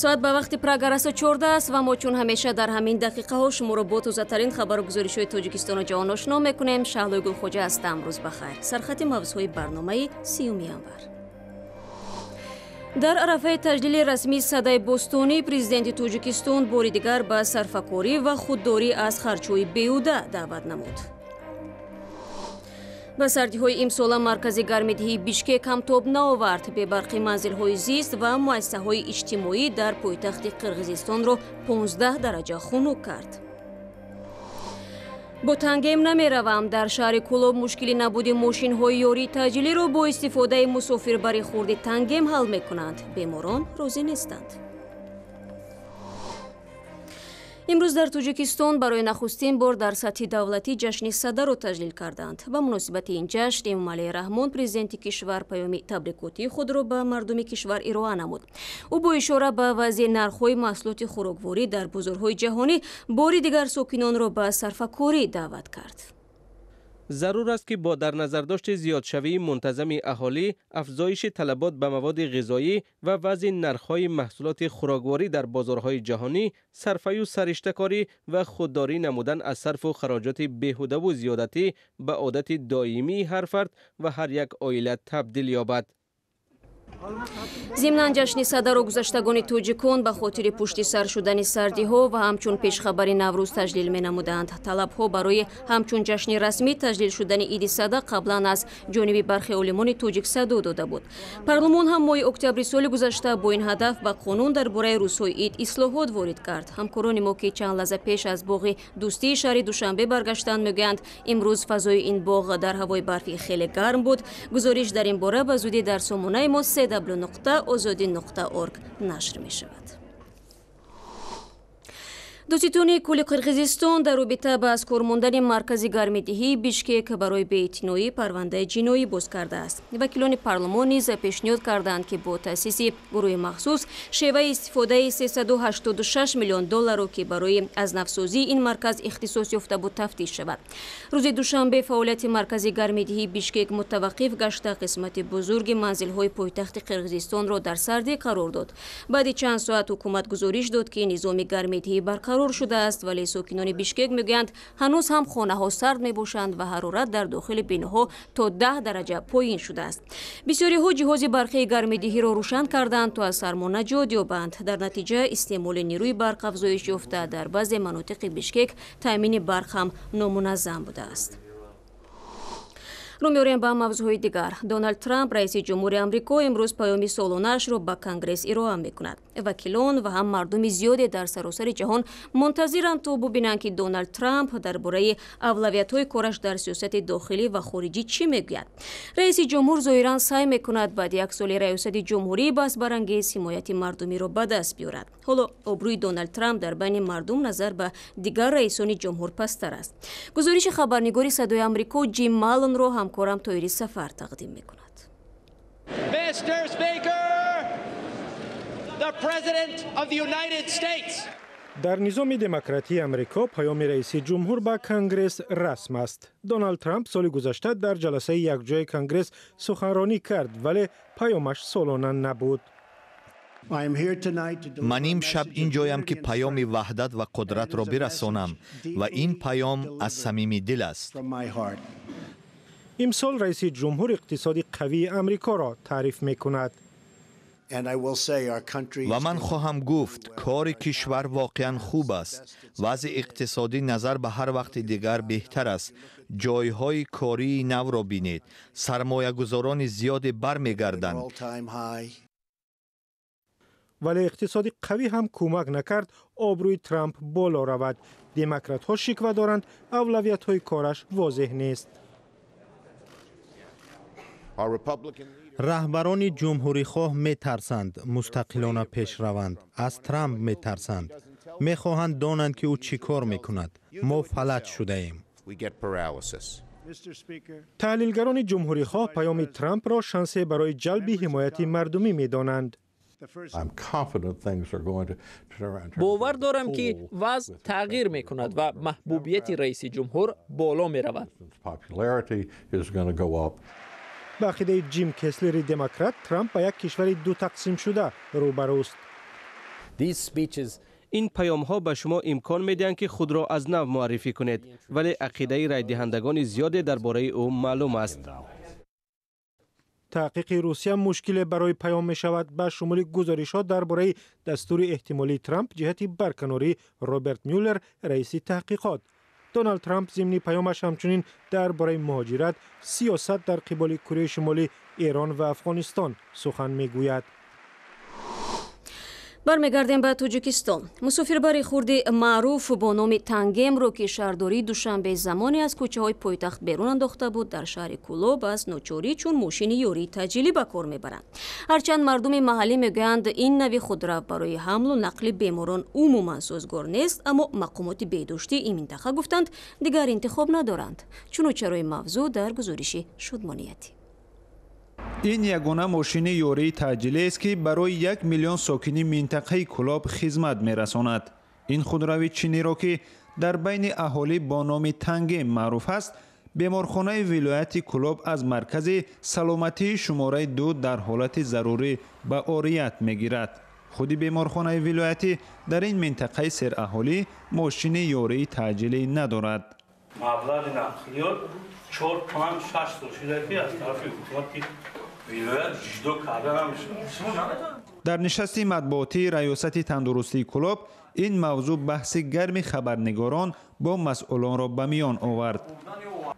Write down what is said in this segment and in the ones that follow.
Соат ба вақти Прага расо 14 аст ва мо чун ҳамеша дар ҳамин дақиқаҳо шуморо бо тозатарин хабару гузоришҳои Тоҷикистону ҷаҳон ошно мекунем. Шаҳлои Гулхоҷа ҳастам. Рӯз бахайр. Сархати мавзӯъҳои барномаи 30 январ. Дар арафаи таҷлили расмии Садаи бостонӣ президенти Тоҷикистон бори дигар ба сарфакорӣ ва худдорӣ аз харҷҳои беҳуда даъват намуд. Ба сардиҳои имсола маркази гармидиҳии Бишкек ҳам тоб наовард. Бебарқи манзилҳои зист ва муассисаҳои иҷтимоӣ дар пойтахти Қирғизистонро 15 дараҷа хунук кард. Бо тангем намеравам. Дар шаҳри Кӯлоб мушкили набуди мошинҳои ёрии таъҷилиро бо истифодаи мусофирбари хурди тангем ҳал мекунанд. Беморон розӣ нестанд. Имрӯз дар Тоҷикистон барои нахустин бор дар сатҳи давлатӣ ҷашни Садаро таҷлил карданд. Ба муносибати ин ҷашн Эмомалӣ Раҳмон, президенти кишвар, паёми табрикотии худро ба мардуми кишвар ироа намуд. Ӯ бо ишора ба вазъи нархҳои маҳсулоти хӯрокворӣ дар бозорҳои ҷаҳонӣ бори дигар сокинонро ба сарфакорӣ даъват кард. Зарур аст, ки бо дар назардошти зиёдшавии мунтазами аҳолӣ, афзоиши талабот ба маводи ғизоӣ ва вазъи нархҳои маҳсулоти хӯрокворӣ дар бозорҳои ҷаҳонӣ, сарфаю сариштакорӣ ва худдорӣ намудан аз сарфу хароҷоти беҳудаву зиёдатӣ ба одати доимии ҳар фард ва ҳар як оила табдил ёбад. Зимнан ҷашни Садаро гузаштагони тоҷикон ба хотири пушти сар шудани сардиҳо ва ҳамчун пешхабари Наврӯз таҷлил менамуданд. Талабҳо барои ҳамчун ҷашни расмӣ таҷлил шудани иди Сада қаблан аз ҷониби бархе олимони тоҷик садо дода буд. Парлумон ҳам моҳи октябри соли гузашта бо ин ҳадаф ба қонун дар бораи рӯзҳои ид ислоҳот ворид кард. Ҳамкорони мо, ки чанд лаҳза пеш аз боғи дӯстии шаҳри Душанбе баргаштанд, мегӯянд, имрӯз фазои ин боғ дар ҳавои барфӣ хеле гарм буд. Гузориш дар ин бора ба зудӣ дар сомонаи мо www.ozodi.org нашр мешавад. Дӯститони кӯли Қирғизистон дар робита ба аз кор мондани маркази гармидиҳии Бишкек барои беэътиноӣ парвандаи ҷиноӣ боз кардааст. Вакилони парлумон низ пешниҳод карданд, ки бо таъсиси гурӯҳи махсус шеваи истифодаи 386 миллион долларро, ки барои аз навсозии ин марказ ихтисос ёфта буд, тафтиш шавад. Рӯзи душанбе фаъолияти маркази гармидиҳии Бишкек мутаваққиф гашта, қисмати бузурги манзилҳои пойтахти Қирғизистонро дар сардӣ қарор дод. Баъди чанд соат ҳукумат гузориш дод, ки низоми гармидиҳӣ барқарор шудааст, вале сокинони Бишкек мегӯянд, ҳанӯз ҳам хонаҳо сард мебошанд ва ҳарорат дар дохили биноҳо то 10 дараҷа поин шудааст. Бисёриҳо ҷиҳози барқии гармидиҳиро рӯшан карданд, то аз сармо наҷот ёбанд. Дар натиҷа истеъмоли нерӯи барқ афзоиш ёфта, дар баъзе манотиқи Бишкек таъмини барқ ҳам номуназзам будааст. Рӯ меорем ба мавзӯъҳои дигар. Доналд Трамп, раиси ҷумҳури Амрико, имрӯз паёми солонаашро ба Конгресс ироа мекунад. Вакилон ва ҳам мардуми зиёде дар саросари ҷаҳон мунтазиранд, то бубинанд, ки Доналд Трамп дар бораи авлавиятҳои кораш дар сиёсати дохилӣ ва хориҷӣ чӣ мегӯяд. Раиси ҷумҳур зоҳиран саъй мекунад баъди як соли раёсати ҷумҳурии баҳсбарангез ҳимояти мардумиро ба даст биёрад. Ҳоло обрӯи Доналд Трамп дар байни мардум назар ба дигар раисони ҷумҳур пасттар аст. Гузориши хабарнигори Садои Амрико Ҷим Малонро ҳамкорам Тоири Сафар тақдим мекунад. Mr. Speaker, the President of the United States. Дар низоми демократии Амрико паёми раиси ҷумҳур ба Конгресс расм аст. Доналд Трамп соли гузашта дар ҷаласаи якҷояи Конгресс суханронӣ кард, вале паёмаш солона набуд. Ман имшаб ин ҷоям, ки паёми ваҳдат ва қудратро бирасонам, ва ин паём аз самими дил аст. Имсол раиси ҷумҳур иқтисоди қавии Амрикоро таъриф мекунад. Ва ман хоҳам гуфт, кори кишвар воқеан хуб аст. Вазъи иқтисодӣ назар ба ҳар вақти дигар беҳтар аст. Ҷойҳои кории навро бинед, сармоягузорони зиёде бармегарданд. Вале иқтисоди қавӣ ҳам кӯмак накард обрӯи Трамп боло равад. Демократҳо шиква доранд, авлавиятҳои кораш возеҳ нест. Раҳбарони ҷумҳурихоҳ метарсанд мустақилона пеш раванд, аз Трамп метарсанд, мехоҳанд донанд, ки ӯ чӣ кор мекунад. Мо фалаҷ шудаем. Таҳлилгарони ҷумҳурихоҳ паёми Трампро шансе барои ҷалби ҳимояти мардумӣ медонанд. Бовар дорам, ки вазъ тағйир мекунад ва маҳбубияти раиси ҷумҳур боло меравад. Ба ақидаи Ҷим Кеслери демократ, Трамп ба як кишвари дутақсимшуда рӯбарӯст. Ин паёмҳо ба шумо имкон медиҳанд, ки худро аз нав муаррифӣ кунед, вале ақидаи райдиҳандагони зиёде дар бораи ӯ маълум аст. Таҳқиқи Русия мушкиле барои паём мешавад, ба шумули гузоришҳо дар бораи дастури эҳтимолии Трамп ҷиҳати барканории Роберт Мюллер, раиси таҳқиқот. Доналд Трамп зимни паёмаш ҳамчунин дар бораи муҳоҷират, сиёсат дар қиболи Кореяи Шимолӣ, Эрон ва Афғонистон сухан мегӯяд. Бармегардем ба Тоҷикистон. Мусофирбари хурди маъруф бо номи Тангемро, ки шаҳрдории Душанбе замоне аз кӯчаҳои пойтахт берун андохта буд, дар шаҳри Кӯлоб аз ночорӣ чун мошини ёрии таъҷилӣ ба кор мебаранд. Ҳарчанд мардуми маҳаллӣ мегӯянд, ин нави худрав барои ҳамлу нақли беморон умуман созгор нест, аммо мақомоти беҳдоштии ин минтақа гуфтанд, дигар интихоб надоранд. Чуну чарои мавзӯъ дар гузориши Шудмониятӣ. Ин ягона мошини ёрии таъҷилиест, ки барои 1 миллион сокини минтақаи Кӯлоб хизмат мерасонад. Ин худрави чиниро, ки дар байни аҳолӣ бо номи Тангем маъруф аст, беморхонаи вилояти Кӯлоб аз маркази саломатии шумораи 2 дар ҳолати зарурӣ ба орият мегирад. Худи беморхонаи вилоятӣ дар ин минтақаи сераҳолӣ мошини ёрии таъҷилӣ надорад. Маблағи нақлиёт 4, 5, 6 сол шуда, ки аз тарафи ҳукумати вилоят ҷудо карда намешавад. Дар нишасти матбуотии раёсати тандурустии Кӯлоб ин мавзӯъ баҳси гарми хабарнигорон бо масъулонро ба миён овард.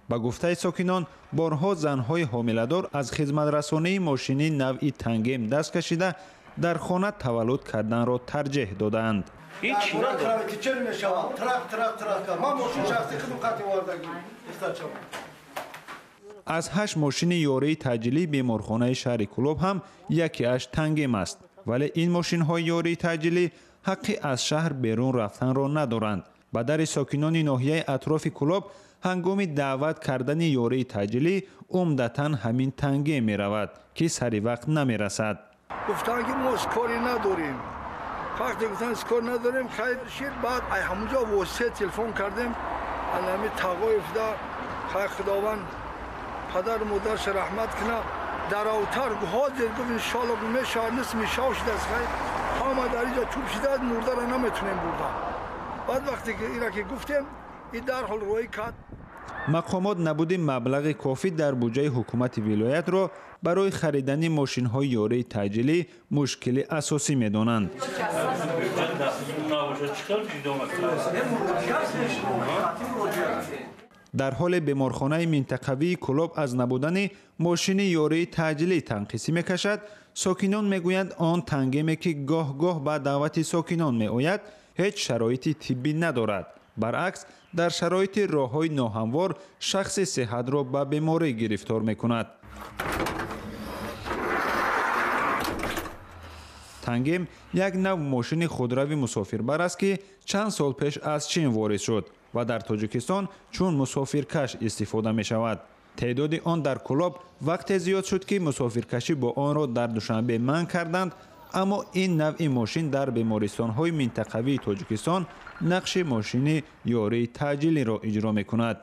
Ба гуфтаи сокинон, борҳо занҳои ҳомиладор аз хизматрасонии мошини навъи Тангем даст кашида, дар хона таваллуд карданро тарҷеҳ додаанд. Ҳеҷ надорад. Кровотечение мешавад, трак, трак, трак. Ман мошин шахси худам қати овардагӣ. Аз ҳашт мошини ёрии таъҷилии беморхонаи шаҳри Кӯлоб ҳам якеаш Тангем аст, вале ин мошинҳои ёрии таъҷилӣ ҳаққи аз шаҳр берун рафтанро надоранд. Ба дари сокинони ноҳияи атрофи Кӯлоб ҳангоми даъват кардани ёрии таъҷилӣ умдатан ҳамин Тангем меравад, ки сари вақт намерасад. Гуфтанд, ки мо скорый надорем. Вақте гуфтанд, скорый надорем, хайр шид. Баъд ай ҳамунҷо восита телефон кардем, анами Тағоевда. Хай, Худованд падару модарша раҳмат кунад, даравтар ҳозир гуфт, иншоалло мешавад. Нисми шав шудааст. Хай, ҳама дар инҷо чӯб шудааст, мурдара наметунем бурдан. Баъд вақте ки ира ки гуфтем, и дарҳол роҳӣ кард. Мақомот набуди маблағи кофӣ дар буҷаи ҳукумати вилоятро барои харидани мошинҳои ёрии таъҷилӣ мушкили асосӣ медонанд. Бюджет набошад, чӣ хел ҷудо мекунад? Дар ҳоле беморхонаи минтақавии Кӯлоб аз набудани мошини ёрии таъҷилӣ танқисӣ мекашад, сокинон мегӯянд, он Тангеме, ки гоҳ-гоҳ ба даъвати сокинон меояд, ҳеҷ шароити тиббӣ надорад. Баръакс, дар шароити роҳҳои ноҳамвор шахси сеҳатро ба беморӣ гирифтор мекунад. Тангем як нав мошини худрави мусофирбар аст, ки чанд сол пеш аз Чин ворид шуд ва дар Тоҷикистон чун мусофиркаш истифода мешавад. Теъдоди он дар Кӯлоб вақте зиёд шуд, ки мусофиркашӣ бо онро дар Душанбе манъ карданд, аммо ин навъи мошин дар бемористонҳои минтақавии Тоҷикистон нақши мошини ёрии таъҷилиро иҷро мекунад.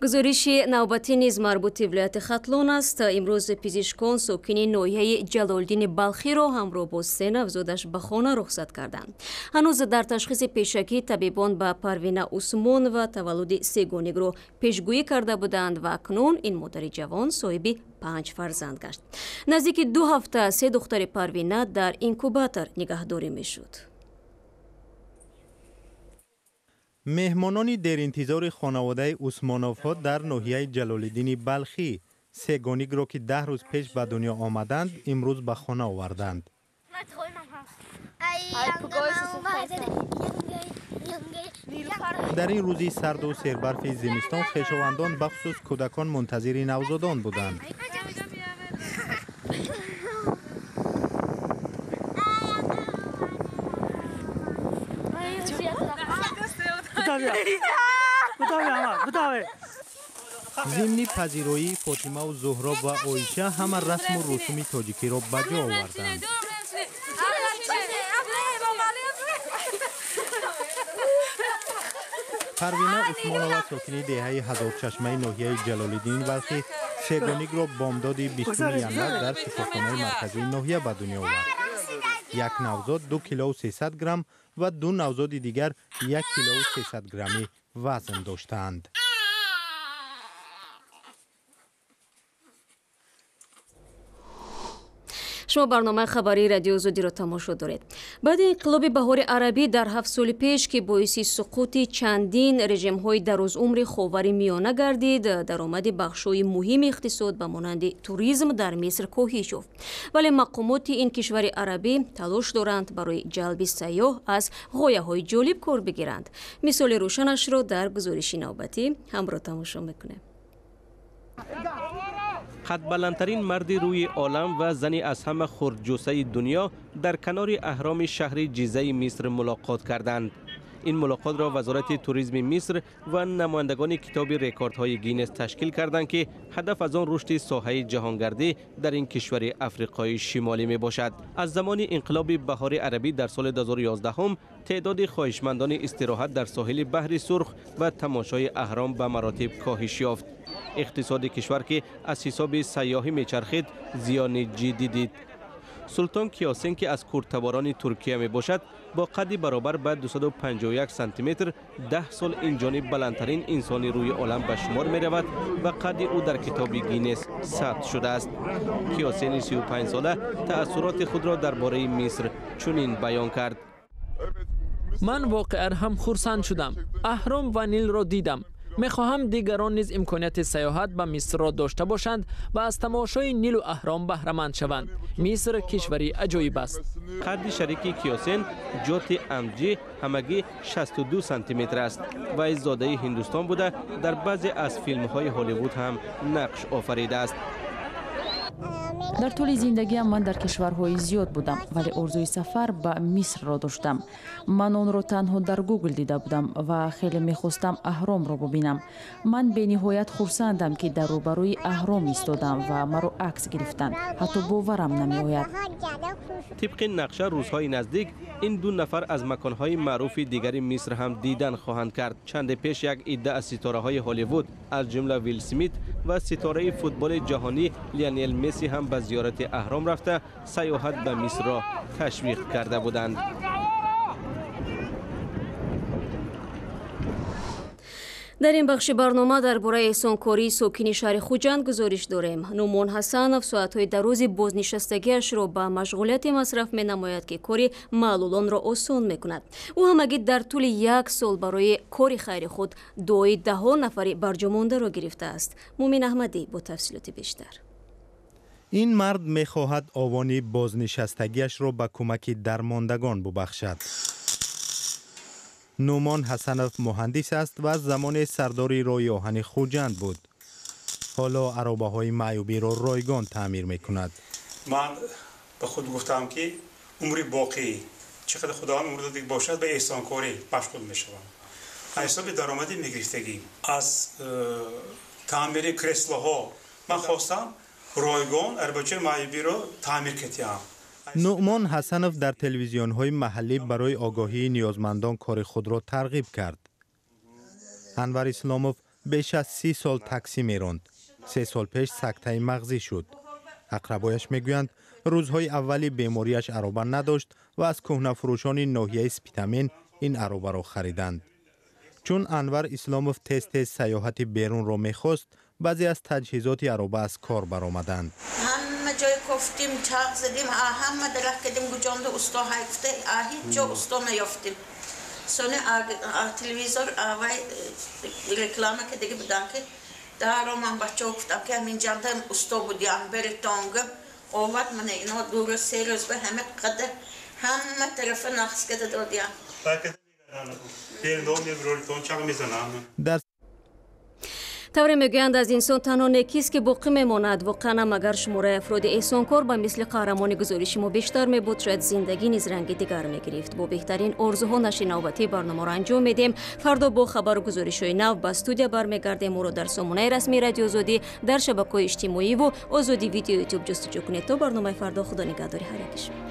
Гузориши навбатӣ низ марбути вилояти Хатлон аст. Имрӯз пизишкон сокини ноҳияи Ҷалолиддини Балхиро ҳамроҳ бо се навзодаш ба хона рухсат карданд. Ҳанӯз дар ташхиси пешакӣ табибон ба Парвина Усмонова таваллуди сегонигро пешгӯӣ карда буданд ва акнун ин модари ҷавон соҳиби панҷ фарзанд гашт. Наздики 2 ҳафта се духтари Парвина дар инкубатор нигаҳдорӣ мешуд. Меҳмонони деринтизори хонаводаи Усмоновҳо дар ноҳияи Ҷалолиддини Балхӣ сегонигро, ки 10 рӯз пеш ба дунё омаданд, имрӯз ба хона оварданд. Дар ин рӯзи сарду сербарфи зимистон хешовандон, бахусус кӯдакон, мунтазири навзодон буданд. Зимни пазироӣ Фотимаву Зуҳроб ва Оиша ҳама расму русуми тоҷикиро ба ҷо оварданд. Парвина Усмонова, сокини деҳаи Ҳазорчашмаи ноҳияи Ҷалолиддини Балхӣ, сегонигро бомдоди 20 январ дар шифохонаи марказии ноҳия ба дунё овард. Як навзод 2 килову 300 грамм ва ду навзоди дигар 1 килову 300 граммӣ вазн доштаанд. Шумо барномаи хабарии Радиои Озодиро тамошо доред. Баъди инқилоби баҳори арабӣ дар 7 соли пеш, ки боиси суқути чандин режимҳои дарозумри Ховари Миёна гардид, даромади бахшҳои муҳими иқтисод ба монанди туризм дар Миср коҳиш ёфт. Вале мақомоти ин кишвари арабӣ талош доранд барои ҷалби сайёҳ аз ғояҳои ҷолиб кор бигиранд. Мисоли рӯшанашро дар гузориши навбатӣ ҳамроҳ тамошо мекунем. Қадбаландтарин марди рӯи олам ва зани аз ҳама хурдҷусаи дунё дар канори аҳроми шаҳри Ҷизаи Миср мулоқот карданд. Ин мулоқотро Вазорати туризми Миср ва намояндагони китоби рекордҳои Гиннес ташкил карданд, ки ҳадаф аз он рушди соҳаи ҷаҳонгардӣ дар ин кишвари Африқои Шимолӣ мебошад. Аз замони инқилоби баҳори арабӣ дар соли 2011 теъдоди хоҳишмандони истироҳат дар соҳили баҳри Сурх ва тамошои аҳром ба маротиб коҳиш ёфт. Иқтисоди кишвар, ки аз ҳисоби сайёҳӣ мечархид, зиёни ҷиддӣ дид. Султон Киосен, ки аз курдтаборони Туркия мебошад, бо қадди баробар ба 251 сантиметр 10 сол инҷониб баландтарин инсони рӯи олам ба шумор меравад ва қадди ӯ дар китоби Гиннес сабт шудааст. Киосени 35сола таассуроти худро дар бораи Миср чунин баён кард. Ман воқеан ҳам хурсанд шудам. Аҳром ва Нилро дидам. Мехоҳам дигарон низ имконияти сайёҳат ба Мисрро дошта бошанд ва аз тамошои Нилу аҳром баҳраманд шаванд. Миср кишвари аҷоиб аст. Қадди шарики Киосен Ҷоти Амҷи ҳамагӣ 62 сантиметр аст. Вай зодаи Ҳиндустон буда, дар баъзе аз филмҳои Ҳолливуд ҳам нақш офаридааст. Дар тӯли зиндагиам ман дар кишварҳои зиёд будам, вале орзуи сафар ба Мисрро доштам. Ман онро танҳо дар Гугл дида будам ва хеле мехостам аҳромро бубинам. Ман бениҳоят хурсандам, ки дар рӯбарӯи аҳром истодам ва маро акс гирифтанд. Ҳатто боварам намеояд. Тибқи нақша, рӯзҳои наздик ин ду нафар аз маконҳои маъруфи дигари Миср ҳам дидан хоҳанд кард. Чанде пеш як идда аз ситораҳои Ҳолливуд, аз ҷумла Вилл Смит ва ситораи футболи ҷаҳонӣ Лионел Месси ҳам ба зиёрати аҳром рафта сайёҳат ба Мисрро ташвиқ карда буданд. Дар ин бахши барнома дар бораи эҳсонкории сокини шаҳри Хуҷанд гузориш дорем. Нумон Ҳасанов соатҳои дарози бознишастагиашро ба машғулияте масраф менамояд, ки кори маълулонро осон мекунад. Ӯ ҳамагӣ дар тӯли як сол барои кори хайри худ дуои даҳо нафари барҷомондаро гирифтааст. Мумин Аҳмадӣ бо тафсилоти бештар. Ин мард мехоҳад овони бознишастагиашро ба кӯмаки дармондагон бубахшад. Нумон Ҳасанов муҳандис аст ва замоне сардори роҳи оҳани Хуҷанд буд. Ҳоло аробаҳои маъюбиро ройгон таъмир мекунад. Ман ба худ гуфтам, ки умри боқӣ чӣ қадар Худованд умр дода бошад, ба эҳсонкорӣ машғул мешавам. Аз ҳисоби даромади мегирифтагӣ аз таъмири креслоҳо ман хостам ройгон арбачаи маъюбиро таъмир кардам. Нуъмон Ҳасанов дар телевизионҳои маҳаллӣ барои огоҳии ниёзмандон кори худро тарғиб кард. Анвар Исломов беш аз 30 сол таксӣ меронд. 3 сол пеш сактаи мағзӣ шуд. Ақрабояш мегӯянд, рӯзҳои аввали бемориаш ароба надошт ва аз кӯҳнафурӯшони ноҳияи Спитамен ин аробаро хариданд. Чун Анвар Исломов тез-тез сайёҳати берунро мехост, баъзе аз таҷҳизоти ароба аз кор баромаданд. Ҳама ҷой кофтим, чарх задим, ҳама дарахт кардим, гуҷонда усто ҳайфта, ҳеҷ ҷо усто наёфтим. Сони телевизор вай реклама кардагӣ будам, ки даро ман бачаҳо гуфтам, ки ҳамин ҷанда усто будиам, беритонга овард мана ино 2 рӯз 3 рӯз ба ҳама қадар ҳама тарафа нақс карда додиам. Тавре мегӯянд, аз инсон танҳо некист, ки боқӣ мемонад. Воқеан ҳам агар шумораи афроди эҳсонкор ба мисли қаҳрамони гузориши мо бештар мебуд, шояд зиндагӣ низ ранги дигар мегирифт. Бо беҳтарин орзуҳо нашри навбатии барномаро анҷом медиҳем. Фардо бо хабару гузоришҳои нав ба студия бармегардем. Ӯро дар сомонаи расмии Радиои Озодӣ, дар шабакаҳои иҷтимоӣ ва Озодӣ Видео Ютуб ҷустуҷӯ кунед. То барномаи фардо, Худо нигаҳдори ҳар яки шумо.